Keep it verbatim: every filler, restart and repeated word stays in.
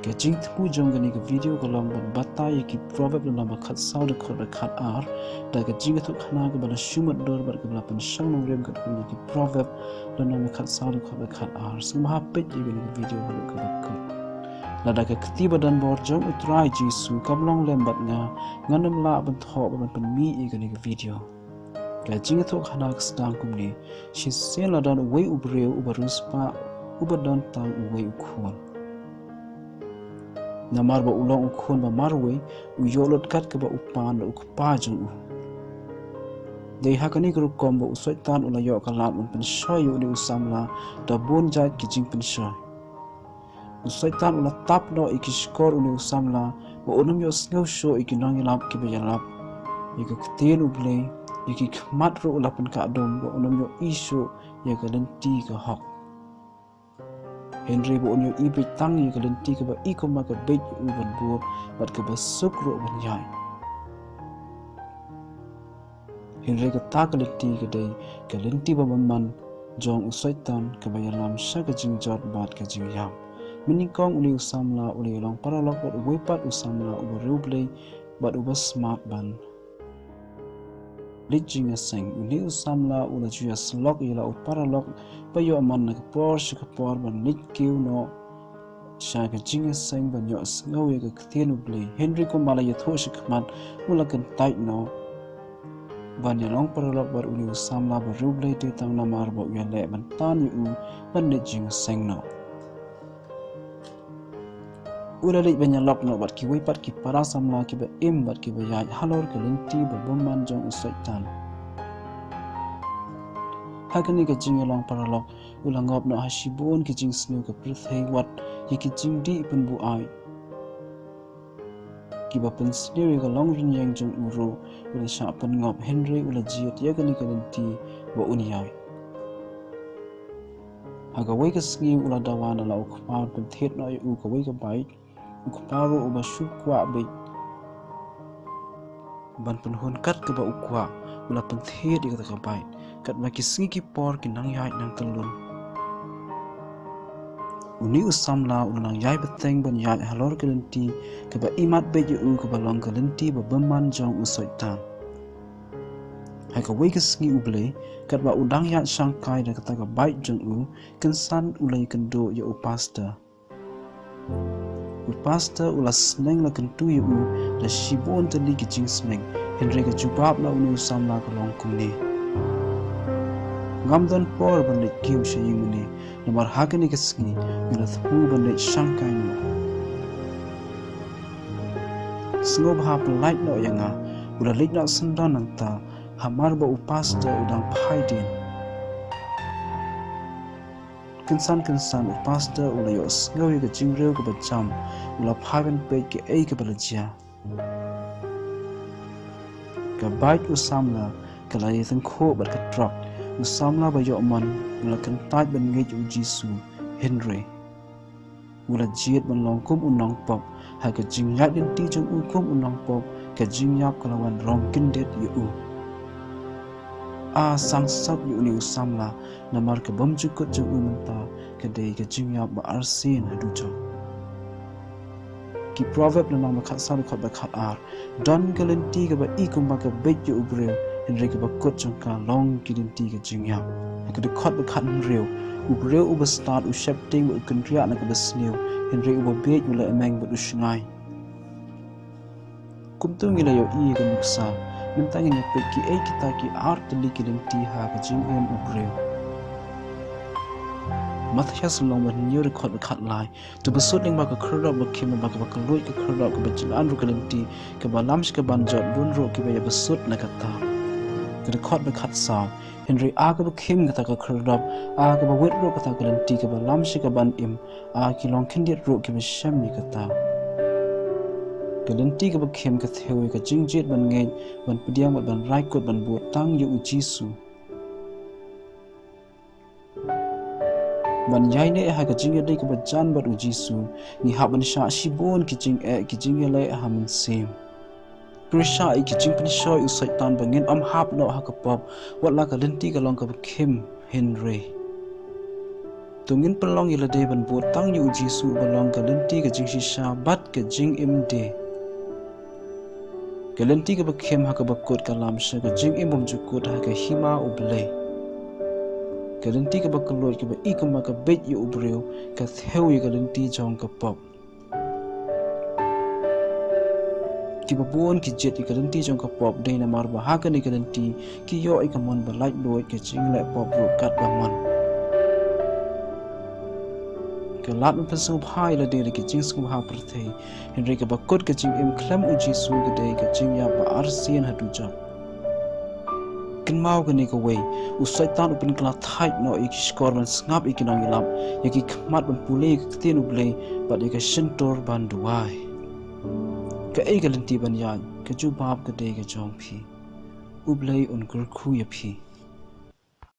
Ka jingthmu jong kane ka video ka long ban batai ïa ki Proverb lynnong ba khatsaw dkhot ba khatar, da ka jingïathuhkhana kaba la shu mutdur bad kaba la pynshong nongrim katkum ïa ki Proverb lynnong ba khatsaw dkhot ba khatar. Sngewbha peit ïa kane ka video haduh kaba kut. Lada ka kti ba donbor jong U Trai Jisu kam long lem bad nga, ngan ym lah ban thoh bad ban pynmih ïa kane ka video. Ka jingïathuhkhana ka sdang kumne: Shisien la don uwei u briew uba riewspah, uba don tang uwei u khun. Namar ba u long u khun ba marwei, u ïoh lut kat kaba u pan bad u kpa jong u. Dei ha kane ka rukom ba u Soitan u la ïoh ka lad ban pynshoi ïa une u samla da bun jait ki jingpynshoi. U Soitan u la tap noh ïa ki shkor une u samla, ba un ym ïohsngew shuh ïa ki nongïalap kiba ïalap, ïa ka ktien U Blei, ïa ki khmat ruh u la pynkah dum, ba un ym ïohi shuh ïa ka lynti ka hok. Hynrei ba un ïohi beit tang ïa ka lynti kaba i kumba ka beit ïa u ban bud, bad kaba suk ruh ban ïaid. Hynrei kata ka lynti ka dei ka lynti ba bymman jong u Soitan, kaba ïalam sha ka jingjot bad ka jingïap. Mynnyngkong une u samla u la ïalong paralok bad uwei pat u samla uba riewblei bad uba smat ban leit jingïaseng. Une u samla u la ju ïasyllok ïa la u paralok ba ïoh mon na ka por sha ka por ban leit kiew noh sha ka jingïaseng ban ïohsngew ïa ka ktien U Blei. Hynrei kumba la ïathuh shakhmat, u la kyntait noh ban ïalong paralok bad une u samla ba riewblei, dei tang namar ba u ïaleh ban tan ïa u ban leit jingïaseng noh. U la leit ban ïalok noh bad kiwei pat ki para samla kiba im bad kiba ïaid halor ka lynti ba bymman jong u Soitan. Ha kane ka jingïalong paralok, u la ngop noh ha shibun ki jingsniew ka pyrthei, wat ïa ki jingdih pynbuaid kiba pynsniew ïa ka longrynïeng jong u ruh u la shah pynngop, hynrei u la jied ïa kane ka lynti ba un ïaid. Ha kawei ka sngi u la dawa na la u kpa ban pynthied noh ïa u kawei ka bike. U kpa ruh uba shu kwah beit ban pynhun kat kaba u kwah, u la pynthied ïa kata ka bike. Katba ki sngi ki por ki nang ïaid nang tyllun, une u samla u la nang ïai bteng ban ïaid halor ka lynti kaba imat beit ïa u, kaba long ka lynti ba bymman jong u Soitan. Ha kawei ka sngi U Blei, katba u dang ïaid shangkai da kata ka bike jong u, kynsan u la ïakynduh ïa u pastor. U pastor u la sneng la kyntu ïa u da shibun tylli ki jingsneng, hynrei ka jubab na une u samla ka long kumne: Ngam don por ban leit kiew sha ïing mane, namar ha kane ka sngi nga la thmu ban leit shangkai noh. Sngewbha pyllait noh ïa nga. U la leit noh syndon nangta, hamar ba u pastor u dang phai dien. Kynsan kynsan u pastor u la ïohsngew ïa ka jingriew kaba jam, u la phai ban peit kaei kaba la jia. Ka bike u samla ka la ïatyngkhuh bad ka trok. U samla ba ïoh mon u la kyntait ban ngeit ïa u Jisu, hynrei u la jied ban long kum u nongpop. Ha ka jingïaid lynti jong u kum u nongpop, ka jingïap ka la wan rong kyndit ïa u. A sangsap ïa une u samla, namar ka bymjukut jong u mynta ka dei ka jingïap ba arsien haduh jong. Ki Proverb lynnong ba khatsaw dkhot ba khatar: Don ka lynti kaba i kumba ka beit ïa u briew, hynrei kaba kut jong ka long ki lynti ka jingïap. Ha ka dkhot ba khathynriew: U briew uba stad u sheptieng bad u kynriah na kaba sniew, hynrei uba bieit u lehmeng bad u shngaiñ. Kumta ngi la ïohi ïa ka nuksa. Mynta ngin ïa peit kiei kita ki ar tylli ki lynti ha ka jingim u briew. Mathaios lynnong ba hynñiew dkhot ba khatlai: To basut lyngba ka khyrdop ba khim, lyngba kaba kylluid ka khyrdop, kaba jlan ruh ka lynti, kaba lam sha kaban jot, bun ruh kiba ïa basut na kata. Ka dkhot ba khatsaw: Hynrei a kaba khim kata ka khyrdop, a kaba wit ruh kata ka lynti, kaba lam sha kaban im, a ki long khyndiat ruh kiba shem ïa kata. Ka lynti kaba khim ka thew ïa ka jingjied ban ngeit, ban pdiang bad ban rai kut ban bud tang ïa u Jisu. Ban ïaineh ha ka jingïadei kaba jan bad u Jisu, ngi hap ban shah shibun ki jingeh, ki jingïaleh ha mynsiem. Pyrshah ïa ki jingpynshoi u Soitan ba ngin ym hap noh ha ka pop, wat la ka lynti ka long kaba khim hynrei. To ngin pynlong ïa lade ban bud tang ïa u Jisu uba long ka lynti ka jingshisha bad ka jingim de. Ka lynti kaba khem ha kaba kut ka lam sha ka jingim bymjukut ha ka hima U Blei. Ka lynti kaba kylluid kaba i kumba ka beit ïa u briew ka thew ïa ka lynti jong ka pop. Kiba bun ki jied ïa ka lynti jong ka pop dei namar ba ha kane ka lynti ki ïoh ïa ka mon ba laitluid, ka jingleh pop ruh katba mon. Ka lad ban pynsngewbha ïa lade da ka jingsngewbha pyrthei, hynrei kaba kut ka jingim khlem u Jisu ka dei ka jingïap ba arsien haduh jot. Kynmaw kane kawei, u Soitan u pynkylla thait noh ïa ki shkor ban sngap ïa ki nongïalap, ïa ki khmat ban pule ïa ka ktien U Blei bad ïa ka shyntur ban duwai. Kaei ka lynti ban ïaid? Ka jubab ka dei ka jong phi. U Blei un kyrkhu ïa phi.